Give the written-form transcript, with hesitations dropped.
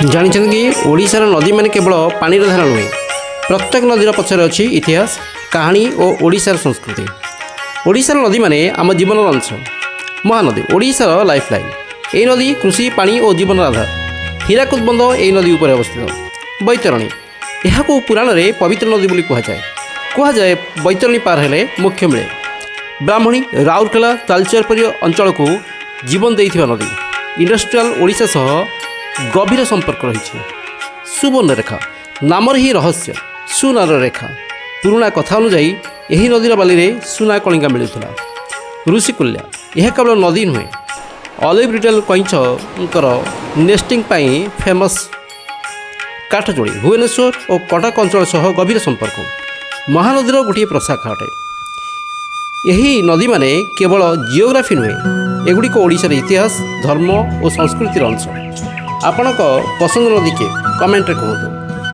ଜାଣିଛନ୍ତି କି, ଓଡ଼ିଶାର ନଦୀମାନେ କେବଳ ପାଣିର ଧାରା ନୁହେଁ। ପ୍ରତ୍ୟେକ ନଦୀର ପଛରେ ଅଛି ଇତିହାସ, କାହାଣୀ ଓ ଓଡ଼ିଶାର ସଂସ୍କୃତି। ଓଡ଼ିଶାର ନଦୀମାନେ ଆମ ଜୀବନର ଅଂଶ। ମହାନଦୀ ଓଡ଼ିଶାର ଲାଇଫ୍ ଲାଇନ୍। ଏହି ନଦୀ କୃଷି, ପାଣି ଓ ଜୀବନର ଆଧାର। ହୀରାକୁଦ ବନ୍ଧ ଏହି ନଦୀ ଉପରେ ଅବସ୍ଥିତ। ବୈତରଣୀ, ଏହାକୁ ପୁରାଣରେ ପବିତ୍ର ନଦୀ ବୋଲି କୁହାଯାଏ। କୁହାଯାଏ, ବୈତରଣୀ ପାର ହେଲେ ମୋକ୍ଷ ମିଳେ। ବ୍ରାହ୍ମଣୀ, ରାଉରକେଲା, ତାଳଚେର ପରି ଅଞ୍ଚଳକୁ ଜୀବନ ଦେଇଥିବା ନଦୀ। ଇଣ୍ଡଷ୍ଟ୍ରିଆଲ ଓଡ଼ିଶା ସହ ଗଭୀର ସମ୍ପର୍କ ରହିଛି। ସୁବର୍ଣ୍ଣରେଖା, ନାମରେ ହିଁ ରହସ୍ୟ, ସୁନାର ରେଖା। ପୁରୁଣା କଥା ଅନୁଯାୟୀ ଏହି ନଦୀର ବାଲିରେ ସୁନା କଣିକା ମିଳୁଥିଲା। ଋଷିକୁଲ୍ୟା, ଏହା କେବଳ ନଦୀ ନୁହେଁ, ଅଲିଭ୍ ରିଡଲେ କଇଁଛଙ୍କର ନେଷ୍ଟିଂ ପାଇଁ ଫେମସ୍। କାଠଯୋଡ଼ି, ଭୁବନେଶ୍ୱର ଓ କଟକ ଅଞ୍ଚଳ ସହ ଗଭୀର ସମ୍ପର୍କ। ମହାନଦୀର ଗୋଟିଏ ପ୍ରଶାଖା ଅଟେ। ଏହି ନଦୀମାନେ କେବଳ ଜିଓଗ୍ରାଫି ନୁହେଁ, ଏଗୁଡ଼ିକ ଓଡ଼ିଶାର ଇତିହାସ, ଧର୍ମ ଓ ସଂସ୍କୃତିର ଅଂଶ। ଆପଣଙ୍କ ପସନ୍ଦ ନଦୀ କିଏ, କମେଣ୍ଟରେ କୁହନ୍ତୁ।